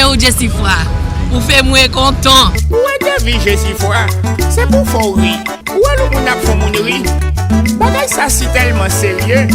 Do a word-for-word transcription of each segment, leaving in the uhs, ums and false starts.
Ou Jesifra, ou fè mwen kontan. Ou wè devi Jesifra, se pou fè w ri. Ou wè lè moun ap fè moun ri. Bagay sa si tèlman serye,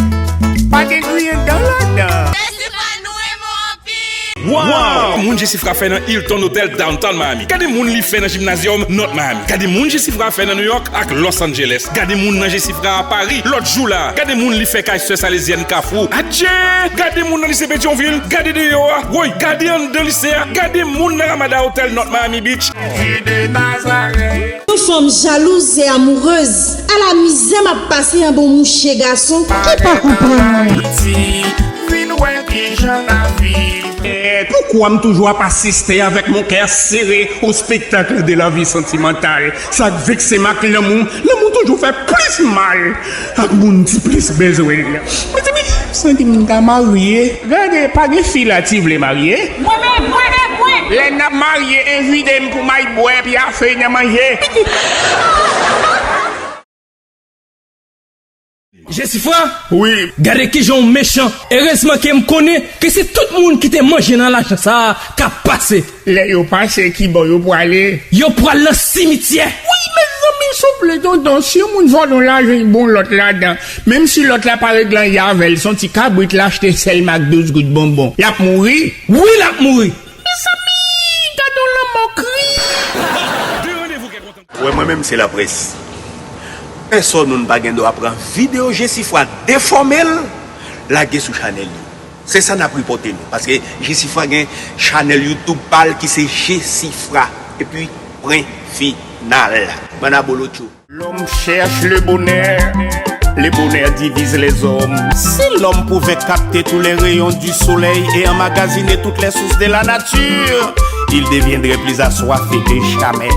pa gen griyen dan ladan. Jesifra, nou renmen w anpil. Wow! Moun Jesifra fè nan Hilton Hotel Downtown Miami. Gade moun li fè nan Gymnasium North Miami. Gade moun Jesifra fè nan New York ak Los Angeles. Gade moun nan Jesifra a Paris lòt jou la. Gade moun li fè kay Sè Salezyèn Kafou. Adje! Gade moun nan lise Petyonvil. Gade deyò a. Woy, gade anndan lise a. Gade moun nan Ramada Hotel North Miami Beach. Jésus de Nazareth. Yon fanm jalouz e amourez. Ala mizè m ap pase an bon mouche gason. Ki pa konprann mwen. Piti, vin wè kijan lavi. Eh, pourquoi m toujou ap asiste avec mon cœur serré au spectacle de la vie sentimentale? Sa k vekse m ak lanmou, lanmou toujou fè plis mal ak moun ki plis bezwen l. Mezanmi, santi m ta marye. Gade, pa gen fi la ki vle marye. Mwen menm, mwen menm, mwen. Lè n ap marye, envite m pou m al bwè pyafe nan manje. Jesifra, wi, gade kijan w mechan. Erezman ke m konnen ke se tout moun ki te manje nan lajan sa a k ap pase. Lè yo pase, kibò yo prale? Yo pral nan simityè. Wi, mezanmi, souple, tonton, si yon moun vòlè yon lajan, li bon lòt ladan. Menm si lòt la pa regle anyen avè l, se yon ti kabrit l achte sèlman ak douz gout bonbon. L ap mouri? Wi, l ap mouri. Mezanmi, gade yon lanmò kri. Ou wè, mwen menm se laprès. Pèsonn moun pa gen dwa pran videyo Jesifra defòme l, lage sou chanèl yo. Se sa n ap ripòte nou. Paske Jesifra gen chanèl YouTube pa l ki se Jesifra. Epi, pwen final. Bann abolotcho. L'homme cherche le bonheur, le bonheur divise les hommes. Si l'homme pouvait capter tous les rayons du soleil et emmagasiner toutes les sources de la nature, il deviendrait plus assoiffé que jamais.